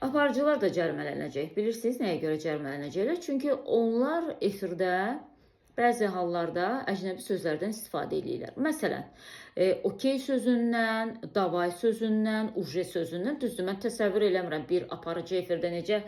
Aparıcılar da cərimələnəcək. Bilirsiniz nəyə görə cərimələnəcəklər? Çünki onlar efirdə bəzi hallarda əcnəbi sözlərdən istifadə eləyirlər. Məsələn, okey sözündən, davay sözündən, uje sözündən. Düzdür, mən təsəvvür eləmirəm bir aparıcı efirdə necə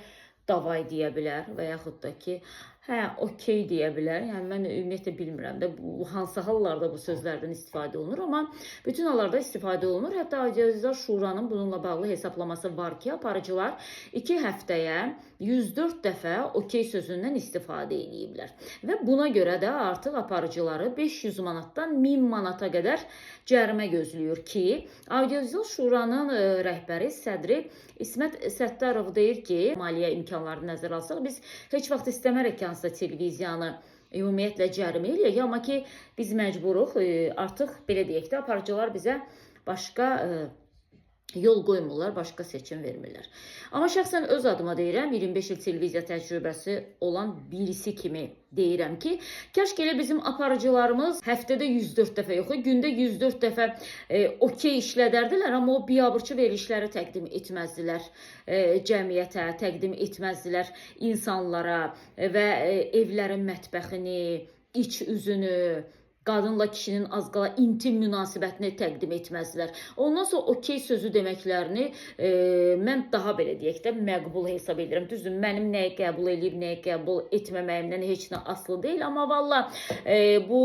davay deyə bilər və yaxud da ki, hə, okey deyə bilər. Yəni mən ümumiyyətlə bilmirəm də bu hansı hallarda bu sözlərdən istifadə olunur, amma bütün hallarda istifadə olunur. Hətta Audiovizual Şuranın bununla bağlı hesablaması var ki, aparıcılar 2 həftəyə 104 dəfə okey sözündən istifadə eləyiblər. Və buna görə də artıq aparıcıları 500 manatdan 1000 manata qədər cərimə gözləyir ki, Audiovizual Şuranın rəhbəri, sədri İsmət Səttarov deyir ki, maliyyə imkanlarını nəzərə alsaq, biz heç vaxt istəmərik ki, hansısa televiziyanı ümumiyyətlə cərimə eləyək, amma ki, biz məcburuq, artıq belə deyək də, aparıcılar bizə başqa yol qoymurlar, başqa seçim vermirlər. Amma şəxsən öz adıma deyirəm, 25 il televiziya təcrübəsi olan birisi kimi deyirəm ki, kaş ki elə bizim aparıcılarımız həftədə 104 dəfə yox, gündə 104 dəfə okey işlədərdilər, amma o biabırçı verilişləri təqdim etməzdilər cəmiyyətə, təqdim etməzdilər insanlara və evlərin mətbəxini, iç üzünü, qadınla kişinin az qala intim münasibətini təqdim etməzdilər. Ondan sonra okey sözü deməklərini mən daha belə deyək də məqbul hesab edirəm. Düzdür, mənim nəyi qəbul eləyib, nəyi qəbul etməməyimdən heç nə asılı deyil, amma valla bu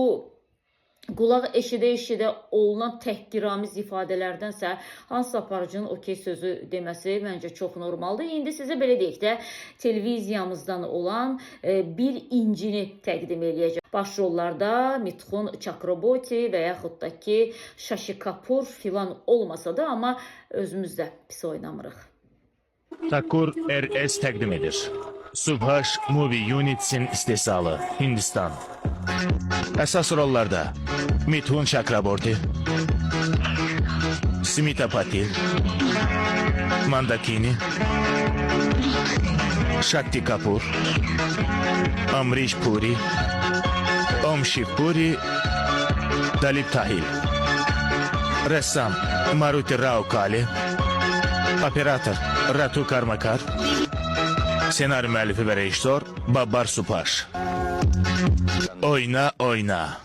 qulaq eşidə-eşidə olunan təhqiramiz ifadələrdənsə hansısa aparıcının okey sözü deməsi məncə çox normaldır. İndi sizə belə deyək də televiziyamızdan olan bir incini təqdim eləyəcəm. Baş rollarda Mithun Chakraborty və yaxud da ki Shashi Kapoor filan olmasa da, amma özümüz də pis oynamırıq. Thakur RS təqdim edir. Subhash Movie Units'in istehsalı, Hindistan. Əsas rollarda Mithun Chakraborty, Smita Patil, Mandakini, Shakti Kapoor, Amrish Puri, Om Shiv Puri, Dalip Tahil. Rəssam Maruti Rao Kale, Operator Ratu Karmakar, senaryo müəllifi və rejissor Babbar Supaş. Oyna oyna.